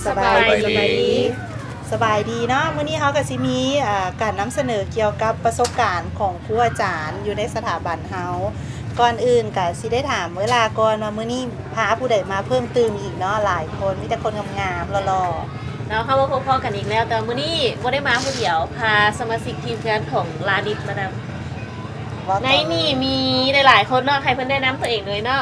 ສະບາຍດີ ສະບາຍດີເນາະ. ມື້ນີ້ເຮົາກໍຊິມີ ເອີ ການນຳສະເໜີກ່ຽວກັບປະສົບການຂອງຄູອາຈານຢູ່ໃນສະຖາບັນເຮົາ. ກ່ອນອື່ນກໍຊິໄດ້ຖາມເວລາກ່ອນວ່າ ມື້ນີ້ພາຜູ້ໃດມາເພີ່ມຕື່ມອີກເນາະ? ຫຼາຍຄົນ ມີແຕ່ຄົນງາມໆ ຫຼໍ່ໆ ເນາະ. ເຮົາມາພົບພໍ້ກັນອີກແລ້ວ, ແຕ່ວ່າມື້ນີ້ບໍ່ໄດ້ມາຜູ້ດຽວ, ພາສະມາຊິກທີມງານຂອງລານິດມານຳ. ໃນນີ້ມີຫຼາຍໆຄົນເນາະ, ໃຫ້ເພິ່ນແນະນຳຕົວເອງເລີຍເນາະ.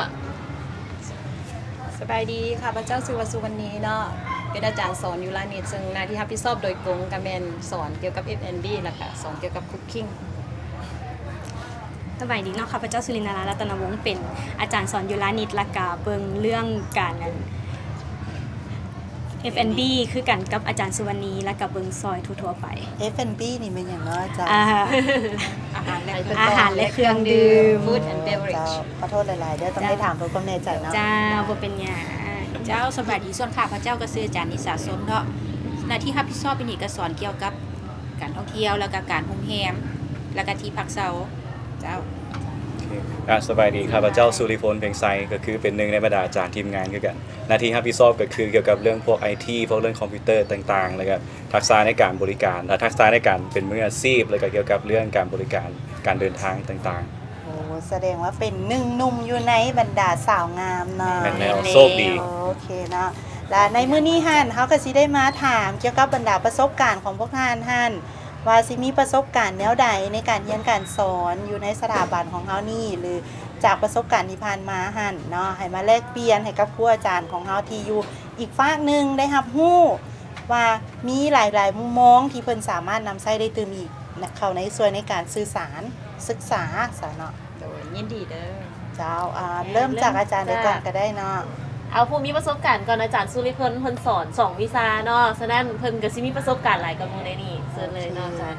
ສະບາຍດີ, ຂ້າພະເຈົ້າຊື່ວ່າ ສຸວັນນີ ເນາະ, ເປັນອາຈານສອນຢູ່ລານິດ, ເຊິ່ງໜ້າທີ່ຮັບຜິດຊອບໂດຍກົງກໍແມ່ນສອນກ່ຽວກັບ ເອັຟແອນບີ ແລ້ວກະສອນກ່ຽວກັບຄຸກຄິງ. ສະບາຍດີເນາະ, ຂ້າພະເຈົ້າ ສຸລິນນາລາ ລັດຕະນະວົງ, ເປັນອາຈານສອນຢູ່ລານິດ ແລ້ວກະເບິ່ງເລື່ອງການ ອັນ ເອັຟແອນບີ ຄືກັນກັບອາຈານສຸວັນນີ ແລ້ວກະເບິ່ງຊ່ອຍທົ່ວໆໄປ. ເອັຟແອນບີ ນີ້ແມ່ນຫຍັງເນາະອາຈານ? ອາ ອາຫານ ແລະ ອາຫານ ແລະ ເຄື່ອງດື່ມ. Food and beverage. ເຈົ້າ ຂໍໂທດຫຼາຍໆເດີ, ຕ້ອງໄດ້ຖາມເພື່ອຄວາມແນ່ໃຈເນາະ. ເຈົ້າ ບໍ່ເປັນຫຍັງ. ເຈົ້າ ສະບາຍດີ, ສ່ວນຂ້າພະເຈົ້າກໍຊື່ອາຈານ ນິສາຊົນ ເນາະ, ໜ້າທີ່ຮັບຜິດຊອບຢູ່ນີ້ກໍສອນກ່ຽວກັບການທ່ອງທ່ຽວ ແລ້ວກໍການໂຮງແຮມ ແລ້ວກໍທີ່ພັກເຊົາ. ເຈົ້າ ອາ ສະບາຍດີ, ຂ້າພະເຈົ້າ ສຸລິພົນ ເພັງໄຊ, ກໍຄືເປັນໜຶ່ງໃນບັນດາອາຈານທີມງານຄືກັນ. ໜ້າທີ່ຮັບຜິດຊອບກໍຄືກ່ຽວກັບເລື່ອງພວກໄອທີ, ພວກເລື່ອງຄອມພິວເຕີຕ່າງໆ ແລ້ວກໍທັກສະໃນການບໍລິການ ແລະ ທັກສະໃນການເປັນມືອາຊີບ ແລ້ວກໍກ່ຽວກັບເລື່ອງການບໍລິການ ການເດີນທາງຕ່າງໆ. ໂອ້ ສະແດງວ່າເປັນໜຶ່ງໜຸ່ມຢູ່ໃນບັນດາສາວງາມເນາະ. ແມ່ນແລ້ວ, ໂຊກດີ. ໂອເຄເນາະ. ແລະ ໃນມື້ນີ້ຫັ້ນ ເຮົາກໍຊິໄດ້ມາຖາມກ່ຽວກັບບັນດາປະສົບການຂອງພວກທ່ານຫັ້ນ ວ່າຊິມີປະສົບການແນວໃດໃນການຮຽນການສອນຢູ່ໃນສະຖາບັນຂອງເຮົານີ້ ຫຼື ຈາກປະສົບການທີ່ຜ່ານມາຫັ້ນເນາະ, ໃຫ້ມາແລກປ່ຽນໃຫ້ກັບຄູອາຈານຂອງເຮົາທີ່ຢູ່ອີກຟາກໜຶ່ງໄດ້ຮັບຮູ້ວ່າມີຫຼາຍໆມຸມມອງທີ່ເພິ່ນສາມາດນຳໃຊ້ໄດ້ຕື່ມອີກ ເຂົ້າໃນສ່ວນໃນການສື່ສານສຶກສາຊະເນາະ. ໂດຍ ຍິນດີເດີ. ເຈົ້າ ອາ ເລີ່ມຈາກອາຈານເດີກ່ອນກໍໄດ້ເນາະ. ເອົາຜູ້ມີປະສົບການກ່ອນ, ອາຈານສຸລິພົນ ເພິ່ນສອນສອງວິຊາເນາະ, ສະນັ້ນເພິ່ນກໍຊິມີປະສົບການຫຼາຍກວ່າໝູ່ໃນນີ້. ເຊີນເລີຍເນາະອາຈານ.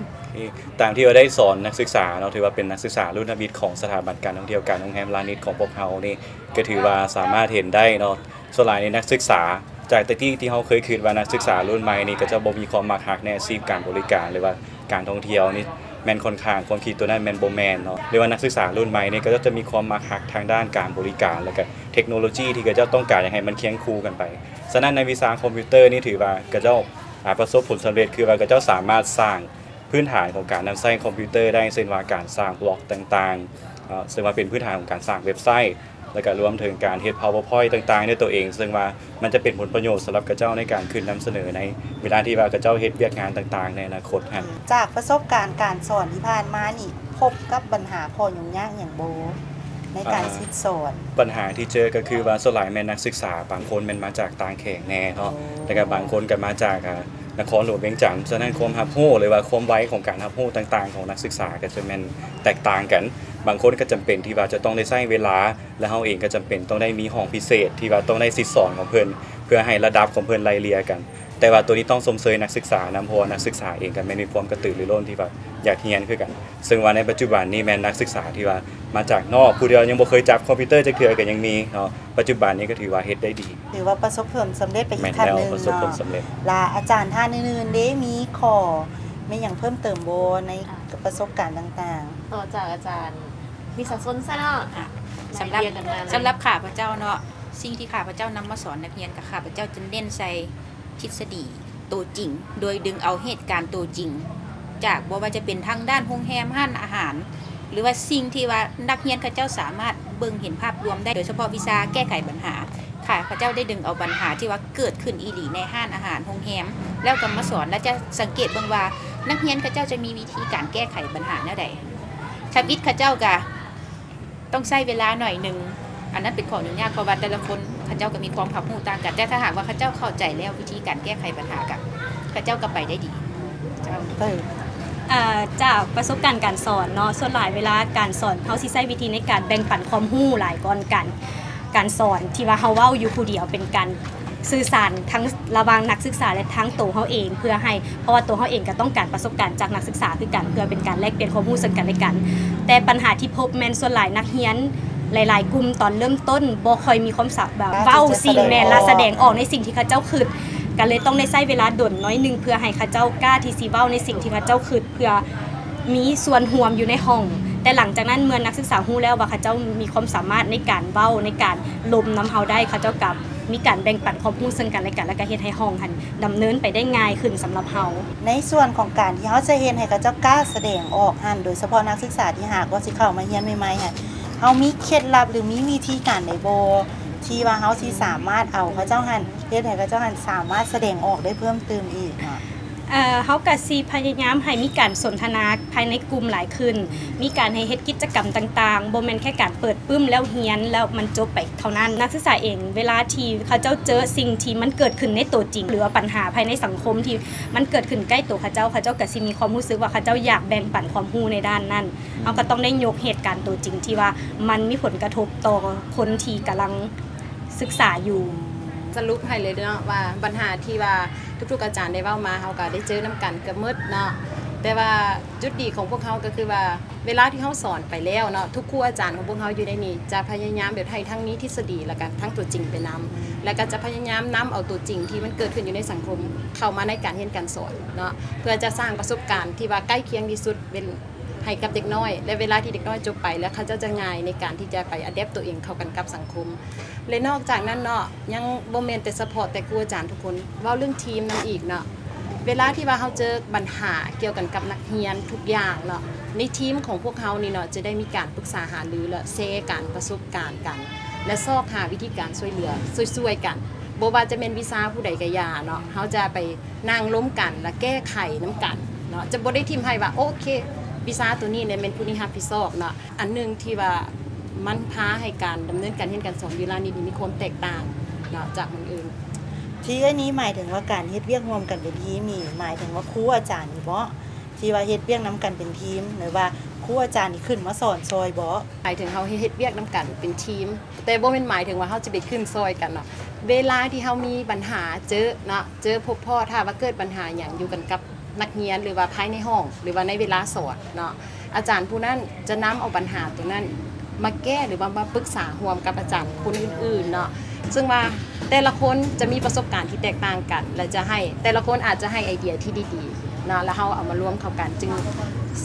ຕາມທີ່ວ່າໄດ້ສອນນັກສຶກສາເນາະ, ຖືວ່າເປັນນັກສຶກສາລຸ້ນທຳອິດຂອງສະຖາບັນການທ່ອງທ່ຽວການໂຮງແຮມລານິດຂອງພວກເຮົານີ້ ກໍຖືວ່າສາມາດເຫັນໄດ້ເນາະ. ສ່ວນຫຼາຍນີ້ນັກສຶກສາ ຈາກແຕ່ກີ້ທີ່ເຮົາເຄີຍຄິດວ່ານັກສຶກສາລຸ້ນໃໝ່ນີ້ ເຂົາເຈົ້າບໍ່ມີຄວາມມັກຮັກໃນອາຊີບການບໍລິການ ຫຼືວ່າການທ່ອງທ່ຽວນີ້ ແມ່ນຂ້ອນຂ້າງ ຄວາມຄິດຕົວນັ້ນແມ່ນບໍ່ແມ່ນເນາະ, ຫຼືວ່ານັກສຶກສາລຸ້ນໃໝ່ນີ້ ເຂົາເຈົ້າຈະມີຄວາມມັກຮັກທາງດ້ານການບໍລິການ ແລະກະເທັກໂນໂລຈີທີ່ເຂົາເຈົ້າຕ້ອງການຢາກໃຫ້ມັນຄຽງຄູ່ກັນໄປ. ສະນັ້ນໃນວິຊາຄອມພິວເຕີນີ້ ຖືວ່າເຂົາເຈົ້າ ອາ ປະສົບຜົນສຳເລັດ ຄືວ່າເຂົາເຈົ້າສາມາດສ້າງພື້ນຖານຂອງການນຳໃຊ້ຄອມພິວເຕີໄດ້ ເຊັ່ນວ່າການສ້າງບລັອກຕ່າງໆ ເຊິ່ງວ່າເປັນພື້ນຖານຂອງການສ້າງເວັບໄຊ ແລ້ວກະລວມເຖິງການເຮັດພາວເວີພອຍຕ່າງໆດ້ວຍຕົວເອງ, ເຊິ່ງວ່າມັນຈະເປັນຜົນປະໂຫຍດສຳລັບເຂົາເຈົ້າໃນການຂຶ້ນນຳສະເໜີໃນເວລາທີ່ວ່າເຂົາເຈົ້າເຮັດວຽກງານຕ່າງໆໃນອະນາຄົດຫັ້ນ. ຈາກປະສົບການການສອນທີ່ຜ່ານມານີ້ ພົບກັບບັນຫາຂໍ້ຫຍຸ້ງຍາກຫຍັງບໍ່ໃນການສິດສອນ? ບັນຫາທີ່ເຈີກໍຄືວ່າສ່ວນຫຼາຍແມ່ນນັກສຶກສາບາງຄົນແມ່ນມາຈາກຕ່າງແຂວງແນ່ເນາະ, ແລ້ວກະບາງຄົນກໍມາຈາກ ອາ ນະຄອນຫຼວງວຽງຈັນ. ສະນັ້ນຄວາມຮັບຮູ້ ຫຼືວ່າຄວາມໄວຂອງການຮັບຮູ້ຕ່າງໆຂອງນັກສຶກສາກໍຈະແມ່ນແຕກຕ່າງກັນ. ບາງຄົນກໍຈຳເປັນທີ່ວ່າຈະຕ້ອງໄດ້ໃຊ້ເວລາ ແລະ ເຮົາເອງກໍຈຳເປັນຕ້ອງໄດ້ມີຫ້ອງພິເສດທີ່ວ່າຕ້ອງໄດ້ສິດສອນຂອງເພິ່ນ ເພື່ອໃຫ້ລະດັບຂອງເພິ່ນໄລ່ເລ່ຍກັນ. ແຕ່ວ່າໂຕນີ້ຕ້ອງຊົມເຊີຍນັກສຶກສານຳ, ເພາະວ່ານັກສຶກສາເອງກໍແມ່ນມີຄວາມກະຕືລືລົ້ນທີ່ວ່າຢາກຮຽນຄືກັນ. ເຊິ່ງວ່າໃນປັດຈຸບັນນີ້ແມ່ນນັກສຶກສາທີ່ວ່າມາຈາກນອກ ຜູ້ທີ່ວ່າຍັງບໍ່ເຄີຍຈັບຄອມພິວເຕີຈັກເທື່ອກໍຍັງມີເນາະ, ປັດຈຸບັນນີ້ກໍຖືວ່າເຮັດໄດ້ດີ. ຖືວ່າປະສົບຜົນສຳເລັດໄປອີກຂັ້ນໜຶ່ງເນາະ. ແມ່ນແລ້ວ, ປະສົບຜົນສຳເລັດ. ລະອາຈານທ່ານອື່ນໆເດ ມີຂໍ້ແມ່ນຫຍັງເພີ່ມເຕີມບໍ່ໃນປະສົບການຕ່າງໆ? ຕໍ່ຈາກອາຈານ ມີສາຊົນຊະເນາະ. ອາ ສຳລັບ ສຳລັບຂ້າພະເຈົ້າເນາະ, ສິ່ງທີ່ຂ້າພະເຈົ້ານຳມາສອນນັກຮຽນ ກໍຂ້າພະເຈົ້າຈະເນັ້ນໃສ່ທິດສະດີໂຕຈິງ ໂດຍດຶງເອົາເຫດການໂຕຈິງ ຈາກບໍ່ວ່າຈະເປັນທາງດ້ານໂຮງແຮມ, ຮ້ານອາຫານ ຫຼືວ່າສິ່ງທີ່ວ່ານັກຮຽນເຂົາເຈົ້າສາມາດເບິ່ງເຫັນພາບລວມໄດ້, ໂດຍສະເພາະວິຊາແກ້ໄຂບັນຫາ. ຂ້າພະເຈົ້າໄດ້ດຶງເອົາບັນຫາທີ່ວ່າເກີດຂຶ້ນອີ່ຫຼີໃນຮ້ານອາຫານ, ໂຮງແຮມ ແລ້ວກໍມາສອນ ແລ້ວຈະສັງເກດເບິ່ງວ່ານັກຮຽນເຂົາເຈົ້າຈະມີວິທີການແກ້ໄຂບັນຫາແນວໃດ. ທຳອິດເຂົາເຈົ້າກະຕ້ອງໃຊ້ເວລາໜ້ອຍໜຶ່ງ, ອັນນັ້ນເປັນຂໍ້ຫຍຸ້ງຍາກ ເພາະວ່າແຕ່ລະຄົນເຂົາເຈົ້າກໍມີຄວາມຮັບຮູ້ຕ່າງກັນ, ແຕ່ຖ້າຫາກວ່າເຂົາເຈົ້າເຂົ້າໃຈແລ້ວວິທີການແກ້ໄຂບັນຫາ ກໍເຂົາເຈົ້າກໍໄປໄດ້ດີ. ເຈົ້າ ເອີ ຈາກປະສົບການການສອນເນາະ, ສ່ວນຫຼາຍເວລາການສອນ ເຮົາຊິໃຊ້ວິທີໃນການແບ່ງປັນຄວາມຮູ້ຫຼາຍກ່ອນການ ການສອນທີ່ວ່າເຮົາເວົ້າຢູ່ຜູ້ດຽວ ເປັນການສື່ສານທັງລະຫວ່າງນັກສຶກສາ ແລະ ທັງໂຕເຮົາເອງ ເພື່ອໃຫ້ ເພາະວ່າໂຕເຮົາເອງກໍຕ້ອງການປະສົບການຈາກນັກສຶກສາຄືກັນ ເພື່ອເປັນການແລກປ່ຽນຄວາມຮູ້ເຊິ່ງກັນ ແລະ ກັນ. ແຕ່ບັນຫາທີ່ພົບແມ່ນສ່ວນຫຼາຍນັກຮຽນຫຼາຍໆກຸ່ມຕອນເລີ່ມຕົ້ນບໍ່ຄ່ອຍມີຄວາມສາ ແບບເວົ້າສິ່ງ ແມ່ນ ລະສະແດງອອກໃນສິ່ງທີ່ເຂົາເຈົ້າຄິດ, ກໍເລີຍຕ້ອງໄດ້ໃຊ້ເວລາດົນໜ້ອຍໜຶ່ງ ເພື່ອໃຫ້ເຂົາເຈົ້າກ້າທີ່ຊິເວົ້າໃນສິ່ງທີ່ເຂົາເຈົ້າຄິດ ເພື່ອມີສ່ວນຮ່ວມຢູ່ໃນຫ້ອງ. ແຕ່ຫຼັງຈາກນັ້ນເມື່ອນັກສຶກສາຮູ້ແລ້ວວ່າເຂົາເຈົ້າມີຄວາມສາມາດໃນການເວົ້າ ໃນການລົມນຳເຮົາໄດ້ ເຂົາເຈົ້າກໍ ມີການແບ່ງປັນຄວາມຮູ້ເຊິ່ງກັນແລະກັນ ແລ້ວກໍເຮັດໃຫ້ຫ້ອງຫັ້ນດຳເນີນໄປໄດ້ງ່າຍຂຶ້ນສຳລັບເຮົາ. ໃນສ່ວນຂອງການທີ່ເຮົາຈະເຮັດໃຫ້ເຂົາເຈົ້າກ້າສະແດງອອກຫັ້ນ ໂດຍສະເພາະນັກສຶກສາທີ່ຫາກໍຊິເຂົ້າມາຮຽນໃໝ່ໆຫັ້ນ ເຮົາມີເຄັດລັບ ຫຼື ມີວິທີການໃດບໍ່ ທີ່ວ່າເຮົາຊິສາມາດເອົາເຂົາເຈົ້າຫັ້ນ ເຮັດໃຫ້ເຂົາເຈົ້າຫັ້ນສາມາດສະແດງອອກໄດ້ເພີ່ມຕື່ມອີກເນາະ? ເອີ ເຮົາກໍຊິພະຍາຍາມໃຫ້ມີການສົນທະນາພາຍໃນກຸ່ມຫຼາຍຂຶ້ນ, ມີການໃຫ້ເຮັດກິດຈະກຳຕ່າງໆ, ບໍ່ແມ່ນແຄ່ການເປີດປຶ້ມແລ້ວຮຽນແລ້ວມັນຈົບໄປເທົ່ານັ້ນ. ນັກສຶກສາເອງ ເວລາທີ່ເຂົາເຈົ້າເຈີສິ່ງທີ່ມັນເກີດຂຶ້ນໃນໂຕຈິງ ຫຼືວ່າບັນຫາພາຍໃນສັງຄົມທີ່ມັນເກີດຂຶ້ນໃກ້ໂຕເຂົາເຈົ້າ, ເຂົາເຈົ້າກໍຊິມີຄວາມຮູ້ສຶກວ່າເຂົາເຈົ້າຢາກແບ່ງປັນຄວາມຮູ້ໃນດ້ານນັ້ນ. ເຮົາກໍຕ້ອງໄດ້ຍົກເຫດການໂຕຈິງທີ່ວ່າມັນມີຜົນກະທົບຕໍ່ຄົນທີ່ກຳລັງ ສຶກສາຢູ່. ສະຫຼຸບໃຫ້ເລີຍເນາະວ່າ ບັນຫາທີ່ວ່າທຸກໆອາຈານໄດ້ເວົ້າມາ ເຮົາກໍໄດ້ເຈີນຳກັນເກືອບໝົດເນາະ, ແຕ່ວ່າຈຸດດີຂອງພວກເຮົາກໍຄືວ່າ ເວລາທີ່ເຮົາສອນໄປແລ້ວເນາະ ທຸກຄູອາຈານຂອງພວກເຮົາຢູ່ໃນນີ້ ຈະພະຍາຍາມແບບໃຫ້ທັງມີທິດສະດີ ແລ້ວກໍທັງຕົວຈິງໄປນຳ, ແລ້ວກໍຈະພະຍາຍາມນຳເອົາຕົວຈິງທີ່ມັນເກີດຂຶ້ນຢູ່ໃນສັງຄົມ ເຂົ້າມາໃນການຮຽນການສອນເນາະ ເພື່ອຈະສ້າງປະສົບການທີ່ວ່າໃກ້ຄຽງທີ່ສຸດເວ ໃຫ້ກັບເດັກນ້ອຍ ແລະ ເວລາທີ່ເດັກນ້ອຍຈົບໄປແລ້ວ ເຂົາເຈົ້າຈະງ່າຍໃນການທີ່ຈະໄປອາແດັບຕົວເອງເຂົ້າກັນກັບສັງຄົມ. ແລະ ນອກຈາກນັ້ນເນາະ ຍັງບໍ່ແມ່ນແຕ່ສະເພາະແຕ່ຄູອາຈານທຸກຄົນ, ເວົ້າເລື່ອງທີມນຳອີກເນາະ. ເວລາທີ່ວ່າເຮົາເຈີບັນຫາກ່ຽວກັນກັບນັກຮຽນທຸກຢ່າງເນາະ, ໃນທີມຂອງພວກເຮົານີ້ເນາະ ຈະໄດ້ມີການປຶກສາຫາລື ແລະ ແຊການປະສົບການກັນ ແລະ ຊອກຫາວິທີການຊ່ວຍເຫຼືອ ຊ່ວຍໆກັນ. ບໍ່ວ່າຈະແມ່ນວິຊາຜູ້ໃດກະຢ່າເນາະ, ເຮົາຈະໄປ ນັ່ງລົມກັນ ແລະ ແກ້ໄຂນຳກັນເນາະ, ຈະບໍ່ໄດ້ຖິ້ມໃຫ້ວ່າ ໂອເຄ ວິຊາໂຕນີ້ແຫຼະແມ່ນຜູ້ນີ້ຮັບຜິດຊອບເນາະ. ອັນໜຶ່ງທີ່ວ່າມັນພາໃຫ້ການດຳເນີນການຮຽນການສອນຢູ່ລາວນີ້ ມີຄວາມແຕກຕ່າງເນາະ ຈາກໝ່ອງອື່ນ. ທີ່ເອື້ອຍນີ້ໝາຍເຖິງວ່າການເຮັດວຽກຮ່ວມກັນເປັນທີມນີ້ ໝາຍເຖິງວ່າຄູອາຈານນີ້ບໍ ທີ່ວ່າເຮັດວຽກນຳກັນເປັນທີມ ຫຼືວ່າຄູອາຈານນີ້ຂຶ້ນມາສອນຊ່ອຍບໍ? ໝາຍເຖິງເຮົາເຮັດວຽກນຳກັນເປັນທີມ ແຕ່ບໍ່ແມ່ນໝາຍເຖິງວ່າເຮົາຈະໄປຂຶ້ນຊ່ອຍກັນເນາະ. ເວລາທີ່ເຮົາມີບັນຫາເຈີເນາະ ເຈີພົບພໍ້ ຖ້າວ່າເກີດບັນຫາຫຍັງຢູ່ກັນກັບນັກຮຽນ ຫຼືວ່າພາຍໃນຫ້ອງ ຫຼືວ່າໃນເວລາສອນເນາະ ອາຈານຜູ້ນັ້ນຈະນຳເອົາບັນຫາໂຕນັ້ນມາແກ້ ຫຼືວ່າມາປຶກສາຮ່ວມກັບອາຈານຄົນອື່ນໆເນາະ. ເຊິ່ງວ່າແຕ່ລະຄົນຈະມີປະສົບການທີ່ແຕກຕ່າງກັນ ແລະ ຈະໃຫ້ ແຕ່ລະຄົນອາດຈະໃຫ້ໄອເດຍທີ່ດີໆເນາະ ແລ້ວເຮົາເອົາມາລວມເຂົ້າກັນ ຈຶ່ງ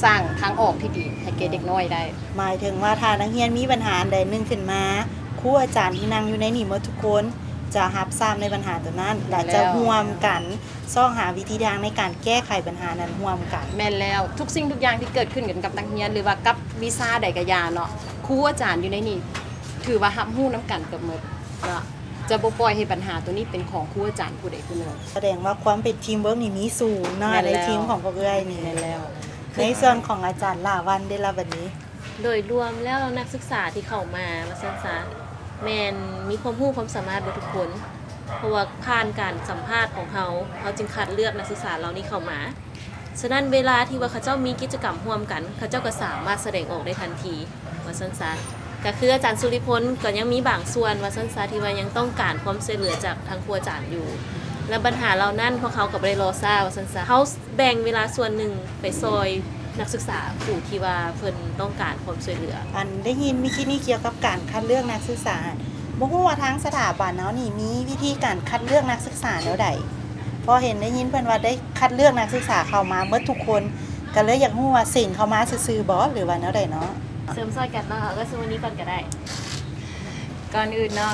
ສ້າງທາງອອກທີ່ດີໃຫ້ແກ່ເດັກນ້ອຍໄດ້. ໝາຍເຖິງວ່າຖ້ານັກຮຽນມີບັນຫາອັນໃດໜຶ່ງຂຶ້ນມາ ຄູອາຈານທີ່ນັ່ງຢູ່ໃນນີ້ໝົດທຸກຄົນ ຈະຮັບຊາບໃນບັນຫາໂຕນັ້ນ ແລະ ຈະຮ່ວມກັນຊອກຫາວິທີທາງໃນການແກ້ໄຂບັນຫານັ້ນຮ່ວມກັນ. ແມ່ນແລ້ວ, ທຸກສິ່ງທຸກຢ່າງທີ່ເກີດຂຶ້ນກັນກັບນັກຮຽນ ຫຼືວ່າກັບວິຊາໃດກະຢ່າເນາະ, ຄູອາຈານຢູ່ໃນນີ້ຖືວ່າຮັບຮູ້ນຳກັນເກືອບໝົດເນາະ. ຈະບໍ່ປ່ອຍໃຫ້ບັນຫາໂຕນີ້ເປັນຂອງຄູອາຈານຜູ້ໃດຜູ້ໜຶ່ງ. ສະແດງວ່າຄວາມເປັນທີມເວີກນີ້ມີສູງເນາະ ໃນທີມຂອງພວກເອື້ອຍນີ້. ແມ່ນແລ້ວ. ໃນສ່ວນຂອງອາຈານຫຼ້າວັນເດລະບັດນີ້? ໂດຍລວມແລ້ວນັກສຶກສາທີ່ເຂົ້າມາວ່າຊັ້ນຊະ ແມ່ນມີຄວາມຮູ້ຄວາມສາມາດເບິດທຸກຄົນ, ເພາະວ່າຜ່ານການສຳພາດຂອງເຮົາ, ເຮົາຈຶ່ງຄັດເລືອກນັກສຶກສາເຫຼົ່ານີ້ເຂົ້າມາ. ສະນັ້ນເວລາທີ່ວ່າເຂົາເຈົ້າມີກິດຈະກຳຮ່ວມກັນ, ເຂົາເຈົ້າກໍສາມາດສະແດງອອກໄດ້ທັນທີວ່າຊັ້ນຊະ. ກໍຄືອາຈານສຸລິພົນກໍຍັງມີບາງສ່ວນວ່າຊັ້ນຊະ ທີ່ວ່າຍັງຕ້ອງການຄວາມຊ່ວຍເຫຼືອຈາກທາງຄູອາຈານຢູ່ ແລະ ບັນຫາເຫຼົ່ານັ້ນພວກເຮົາກໍບໍ່ໄດ້ລໍຊ້າວ່າຊັ້ນຊະ. ເຮົາ ແບ່ງເວລາສ່ວນໜຶ່ງໄປຊ່ອຍນັກສຶກສາຜູ້ທີ່ວ່າເພິ່ນຕ້ອງການຄວາມຊ່ວຍເຫຼືອ. ອັນໄດ້ຍິນມີຄລິບນີ້ກ່ຽວກັບການຄັດເລືອກນັກສຶກສາ, ບໍ່ຮູ້ວ່າທາງສະຖາບັນເຮົານີ້ມີວິທີການຄັດເລືອກນັກສຶກສາແນວໃດ? ເພາະເຫັນໄດ້ຍິນເພິ່ນວ່າໄດ້ຄັດເລືອກນັກສຶກສາເຂົ້າມາໝົດທຸກຄົນ, ກໍເລີຍຢາກຮູ້ວ່າເສັງເຂົ້າມາຊື່ໆບໍ ຫຼືວ່າແນວໃດເນາະ? ເສີມຊ່ອຍກັນເນາະ, ເອົາເອື້ອຍສຸມະນີກ່ອນກໍໄດ້. ກ່ອນອື່ນເນາະ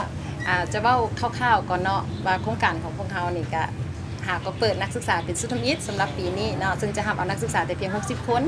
ອາ ຈະເວົ້າຄ່າວໆກ່ອນເນາະ ວ່າໂຄງການຂອງພວກເຮົານີ້ກະ ຫາກໍເປີດນັກສຶກສາເປັນຊຸດທຳອິດສຳລັບປີນີ້ເນາະ, ເຊິ່ງຈະຮັບເອົານັກສຶກສາແຕ່ພຽງຫົກສິບຄົນ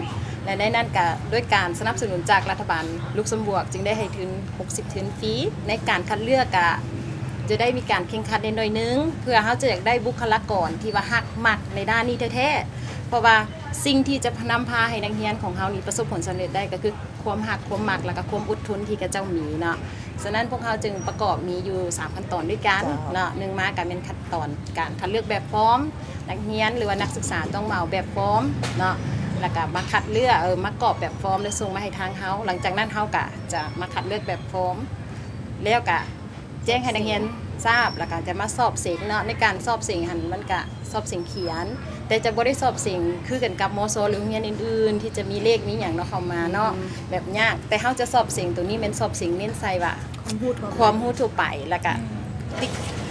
ແລະ ໃນນັ້ນກະດ້ວຍການສະໜັບສະໜູນຈາກລັດຖະບານລຸກຊຳບວກ ຈຶ່ງໄດ້ໃຫ້ທຶນຫົກສິບທຶນຟຣີ. ໃນການຄັດເລືອກກະຈະໄດ້ມີການເຄັ່ງຄັດແດ່ໜ້ອຍໜຶ່ງ ເພື່ອເຮົາຈະຢາກໄດ້ບຸກຄະລາກອນທີ່ວ່າຮັກມັກໃນດ້ານນີ້ແທ້ໆ, ເພາະວ່າສິ່ງທີ່ຈະນຳພາໃຫ້ນັກຮຽນຂອງເຮົານີ້ປະສົບຜົນສຳເລັດໄດ້ ກໍຄື ຄວາມຮັກຄວາມມັກ ແລ້ວກໍຄວາມອົດທົນທີ່ເຂົາເຈົ້າມີເນາະ. ສະນັ້ນພວກເຮົາຈຶ່ງປະກອບມີຢູ່ສາມຂັ້ນຕອນດ້ວຍກັນເນາະ, ໜຶ່ງມາກໍແມ່ນຂັ້ນຕອນການຄັດເລືອກແບບຟອມ, ນັກຮຽນ ຫຼືວ່ານັກສຶກສາຕ້ອງມາເອົາແບບຟອມເນາະ, ແລ້ວກໍມາຄັດເລືອກ ເອີ ມາກອກແບບຟອມ ແລ້ວສົ່ງມາໃຫ້ທາງເຮົາ. ຫຼັງຈາກນັ້ນເຮົາກໍຈະມາຄັດເລືອກແບບຟອມ ແລ້ວກໍ ແຈ້ງໃຫ້ນັກຮຽນຊາບ ແລ້ວກໍຈະມາສອບເສັງເນາະ. ໃນການສອບເສັງຫັ້ນ ມັນກະສອບເສັງຂຽນ ແຕ່ຈະບໍ່ໄດ້ສອບເສັງຄືກັນກັບ ມສ ຫຼື ໂຮງຮຽນອື່ນໆ ທີ່ຈະມີເລກມີຫຍັງເນາະ ເຂົ້າມາເນາະ ແບບຍາກ, ແຕ່ເຮົາຈະສອບເສັງໂຕນີ້ແມ່ນສອບເສັງເນັ້ນໃສ່ວ່າ ຄວາມຮູ້ທົ່ວໄປ ຄວາມຮູ້ທົ່ວໄປ ແລ້ວກະ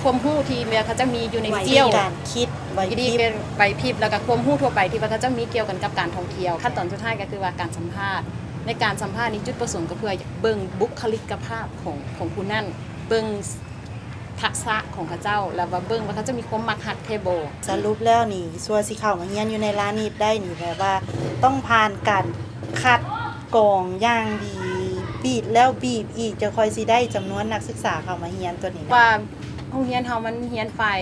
ຄວາມຮູ້ທີ່ແມ່ນເຂົາຈະມີຢູ່ໃນ ໄວ ເຈົ້າ ການຄິດ ໄວ ວິທີ ພລິບ ເປັນໄວພລິບ ແລ້ວກະຄວາມຮູ້ທົ່ວໄປທີ່ວ່າເຂົາເຈົ້າມີກ່ຽວກັນກັບການທ່ອງທ່ຽວ. ຂັ້ນຕອນສຸດທ້າຍກໍຄືວ່າການສຳພາດ. ໃນການສຳພາດນີ້ ຈຸດປະສົງກໍເພື່ອຢາກເບິ່ງບຸກຄະລິກກະພາບຂອງ ຂອງຜູ້ນັ້ນ, ເບິ່ງ ທັກສະຂອງເຂົາເຈົ້າ ແລ້ວວ່າເບິ່ງວ່າເຂົາເຈົ້າມີຄວາມມັກຮັກແທ້ບໍ່. ສະຫຼຸບແລ້ວນີ້ ຊົ່ວຊິເຂົ້າມາຮຽນຢູ່ໃນລານິດໄດ້ນີ້ ແບບວ່າຕ້ອງຜ່ານການຄັດກອງຢ່າງດີ ບີບແລ້ວບີບອີກ ຈັ່ງຄ່ອຍຊິໄດ້ຈຳນວນນັກສຶກສາເຂົ້າມາຮຽນຕົວນີ້. ວ່າໂຮງຮຽນເຮົາມັນຮຽນຝ່າຍ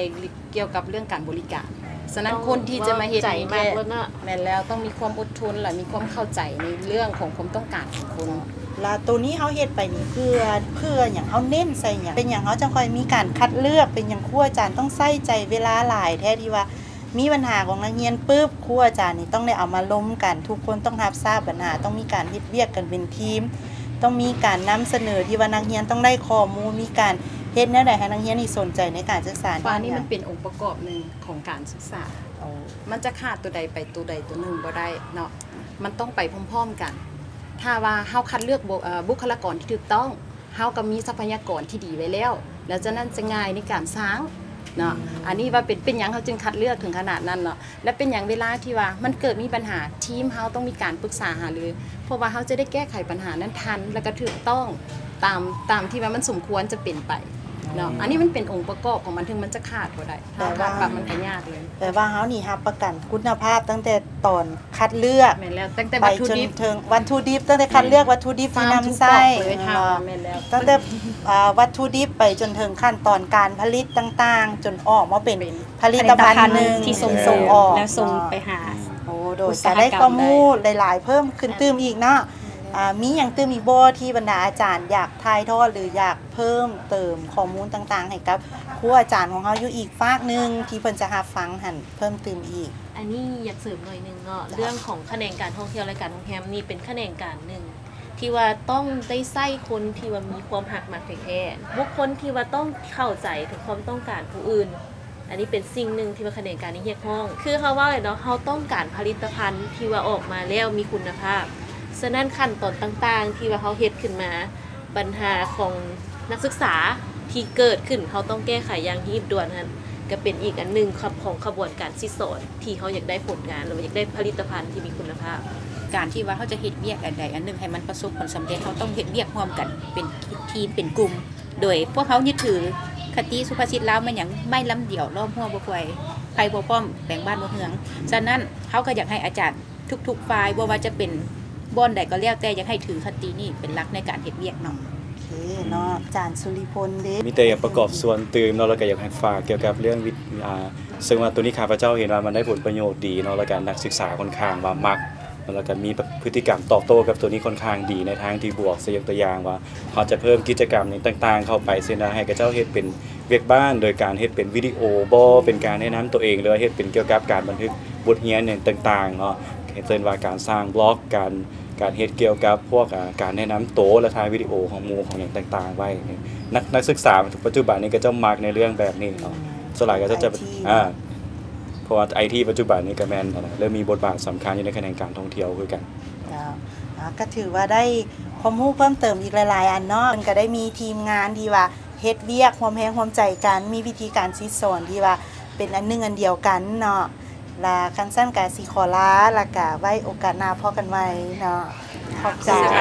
ກ່ຽວກັບເລື່ອງການບໍລິການ. ສະນັ້ນ ຕ້ອງ ຄົນທີ່ຈະມາເຮັດນີ້ແທ້ ເວົ້າໃຈມາກເບິດເນາະ. ແມ່ນແລ້ວ ຕ້ອງມີຄວາມອົດທົນ ແລະ ມີຄວາມເຂົ້າໃຈໃນເລື່ອງຂອງຄວາມຕ້ອງການຂອງຄົນ. ລະໂຕນີ້ເຮົາເຮັດໄປນີ້ເພື່ອ ເພື່ອຫຍັງ? ເຮົາເນັ້ນໃສ່ຫຍັງ? ເປັນຫຍັງເຮົາຈັ່ງຄ່ອຍມີການຄັດເລືອກ? ເປັນຫຍັງຄູອາຈານຕ້ອງໃສ່ໃຈເວລາຫຼາຍແທ້ ທີ່ວ່າມີບັນຫາຂອງນັກຮຽນປຶບ ຄູອາຈານນີ້ຕ້ອງໄດ້ເອົາມາລົມກັນ ທຸກຄົນຕ້ອງຮັບຊາບບັນຫາ ຕ້ອງມີການເຮັດວຽກກັນເປັນທີມ ຕ້ອງມີການນຳສະເໜີທີ່ວ່ານັກຮຽນຕ້ອງໄດ້ຂໍ້ມູນ ມີການເຮັດແນວໃດໃຫ້ນັກຮຽນນີ້ສົນໃຈໃນການສຶກສາ. ວ່ານີ້ມັນເປັນອົງປະກອບໜຶ່ງ ຂອງການສຶກສາ. ໂອ້ ມັນຈະຂາດຕົວໃດໄປຕົວໃດຕົວໜຶ່ງບໍ່ໄດ້ເນາະ ມັນຕ້ອງໄປພ້ອມໆກັນ. ຖ້າວ່າເຮົາຄັດເລືອກ ເອີ ບຸກຄະລາກອນທີ່ຖືກຕ້ອງ ເຮົາກໍມີຊັບພະຍາກອນທີ່ດີໄວ້ແລ້ວ ແລ້ວຈາກນັ້ນຈະງ່າຍໃນການສ້າງເນາະ. ອັນນີ້ວ່າເປັນ ເປັນຫຍັງເຮົາຈຶ່ງຄັດເລືອກເຖິງຂະໜາດນັ້ນເນາະ ແລະ ເປັນຫຍັງເວລາທີ່ວ່າມັນເກີດມີບັນຫາ ທີມເຮົາຕ້ອງມີການປຶກສາຫາລື ເພາະວ່າເຮົາຈະໄດ້ແກ້ໄຂບັນຫານັ້ນທັນ ແລ້ວກໍຖືກຕ້ອງຕາມ ຕາມທີ່ວ່າມັນສົມຄວນຈະເປັນໄປ. ເນາະ ອັນນີ້ມັນເປັນອົງປະກອບຂອງມັນ ເຖິງມັນຈະຂາດບໍ່ໄດ້ ຖ້າຂາດປັບມັນກໍຍາກເລີຍ. ແປວ່າເຮົານີ້ຮັບປະກັນຄຸນນະພາບຕັ້ງແຕ່ຕອນຄັດເລືອກ ແມ່ນແລ້ວ ຕັ້ງແຕ່ ໄປ ວັດຖຸດິບ ຈົນເຖິງວັດຖຸດິບ ຕັ້ງແຕ່ຄັດເລືອກວັດຖຸດິບທີ່ນຳໃຊ້ ຟາມທຸກຄອກເລີຍ ເນາະ ແມ່ນແລ້ວ ຕັ້ງແຕ່ ອາ ວັດຖຸດິບໄປຈົນເຖິງຂັ້ນຕອນການຜະລິດຕ່າງໆ ຈົນອອກມາເປັນ ເປັນ ຜະລິດຕະພັນ ຜະລິດຕະພັນໜຶ່ງ ທີ່ສົ່ງ ສົ່ງອອກ ແລ້ວສົ່ງໄປຫາ ໂອ້ ໂດຍ ກະໄດ້ຄວາມຮູ້ຫຼາຍໆເພີ່ມຂຶ້ນຕື່ມອີກເນາະ. ອາ ມີຫຍັງຕື່ມອີກບໍ່ ທີ່ບັນດາອາຈານຢາກຖ່າຍທອດ ຫຼື ຢາກ ເພີ່ມເຕີມຂໍ້ມູນຕ່າງໆໃຫ້ກັບຄູອາຈານຂອງເຮົາຢູ່ອີກຟາກໜຶ່ງ ທີ່ເພິ່ນຈະຮັບຟັງຫັ້ນເພີ່ມຕື່ມອີກ? ອັນນີ້ຢາກເສີມໜ້ອຍໜຶ່ງເນາະ ເຈົ້າ ເລື່ອງຂອງຂະແໜງການທ່ອງທ່ຽວ ແລະ ການໂຮງແຮມນີ້ເປັນຂະແໜງການໜຶ່ງທີ່ວ່າຕ້ອງໄດ້ໃຊ້ຄົນທີ່ວ່າມີຄວາມຮັກມັກແທ້ໆ ບຸກຄົນທີ່ວ່າຕ້ອງເຂົ້າໃຈເຖິງຄວາມຕ້ອງການຜູ້ອື່ນ. ອັນນີ້ເປັນສິ່ງໜຶ່ງທີ່ວ່າຂະແໜງການນີ້ຮຽກຮ້ອງ ຄືເຮົາເວົ້າແຫຼະເນາະ ເຮົາຕ້ອງການຜະລິດຕະພັນທີ່ວ່າອອກມາແລ້ວມີຄຸນນະພາບ. ສະນັ້ນ ຂັ້ນຕອນຕ່າງໆທີ່ວ່າເຮົາເຮັດຂຶ້ນມາ ບັນຫາຂອງນັກສຶກສາທີ່ເກີດຂຶ້ນ ເຮົາຕ້ອງແກ້ໄຂຢ່າງຮີບດ່ວນຫັ້ນ ກະເປັນອີກອັນໜຶ່ງຂອງຂະບວນການສິດສອນທີ່ເຮົາຢາກໄດ້ຜົນງານ ຫຼືວ່າຢາກໄດ້ຜະລິດຕະພັນທີ່ມີຄຸນນະພາບ. ການທີ່ວ່າເຮົາຈະເຮັດວຽກອັນໃດອັນໜຶ່ງໃຫ້ມັນປະສົບຜົນສຳເລັດ ເຮົາຕ້ອງເຮັດວຽກຮ່ວມກັນເປັນທີມເປັນກຸ່ມ ໂດຍພວກເຮົາຍຶດຖືຄະຕິສຸພາສິດລາວແມ່ນຫຍັງ ໄມ້ລຳດຽວລ້ອມຮົ້ວບໍ່ຂວາຍ ໄຟບໍ່ພ້ອມແປງບ້ານບໍ່ເຮືອງ. ສະນັ້ນ ເຮົາກະຢາກໃຫ້ອາຈານ ທຸກໆຝ່າຍ ບໍ່ວ່າຈະເປັນບ່ອນໃດກໍແລ້ວແຕ່ ຢາກໃຫ້ຖືຄະຕິນີ້ເປັນຫຼັກໃນການເຮັດວຽກເນາະ. ໂອເຄເນາະ ອາຈານສຸລິພົນເດ. ມີແຕ່ຢາກປະກອບສ່ວນຕື່ມເນາະ ແລ້ວກໍຢາກໃຫ້ຝາກກ່ຽວກັບເລື່ອງວິ ອາ ເຊິ່ງວ່າໂຕນີ້ຂ້າພະເຈົ້າເຫັນວ່າມັນໄດ້ຜົນປະໂຫຍດດີເນາະ ແລ້ວກໍນັກສຶກສາຂ້ອນຂ້າງວ່າມັກ ແລ້ວກໍມີ ພະ ພຶດຕິກຳຕອບໂຕ້ກັບໂຕນີ້ຂ້ອນຂ້າງດີໃນທາງທີ່ບວກ. ຍົກຕົວຢ່າງວ່າ ເຮົາຈະເພີ່ມກິດຈະກຳຫຍັງຕ່າງໆເຂົ້າໄປ ເຊັ່ນວ່າໃຫ້ເຂົາເຈົ້າເຮັດເປັນວຽກບ້ານ ໂດຍການເຮັດເປັນວິດີໂອບໍ ເປັນການແນະນຳໂຕເອງ ຫຼືວ່າເຮັດເປັນກ່ຽວກັບການບັນທຶກບົດຮຽນຫຍັງຕ່າງໆເນາະ ເຊັ່ນວ່າການສ້າງບລັອກ ການ ການເຮັດກ່ຽວກັບພວກ ອາ ການແນະນຳໂຕ ແລະ ຖ່າຍວິດີໂອຂອງໝູ່ຂອງຫຍັງຕ່າງໆໄວ້. ນັກ ນັກສຶກສາປັດຈຸບັນນີ້ເຂົາເຈົ້າມັກໃນເລື່ອງແບບນີ້ເນາະ ສ່ວນຫຼາຍເຂົາເຈົ້າຈະ ອາ ເພາະວ່າໄອທີປັດຈຸບັນນີ້ກໍແມ່ນ ເລີ່ມມີບົດບາດສຳຄັນຢູ່ໃນຂະແໜງການທ່ອງທ່ຽວຄືກັນ. ເຈົ້າ ອາ ກໍຖືວ່າໄດ້ຄວາມຮູ້ເພີ່ມເຕີມອີກຫຼາຍໆອັນເນາະ ເພິ່ນກໍໄດ້ມີທີມງານທີ່ວ່າເຮັດວຽກຮ່ວມແຮງຮ່ວມໃຈກັນ ມີວິທີການສິດສອນທີ່ວ່າເປັນອັນໜຶ່ງອັນດຽວກັນເນາະ. ລະຄັນຊັ້ນກະຊິຂໍລາ ລະກະໄວ້ໂອກາດໜ້າພໍ້ກັນໃໝ່ເນາະ. ຂອບໃຈ. ຂໍບໃຈ.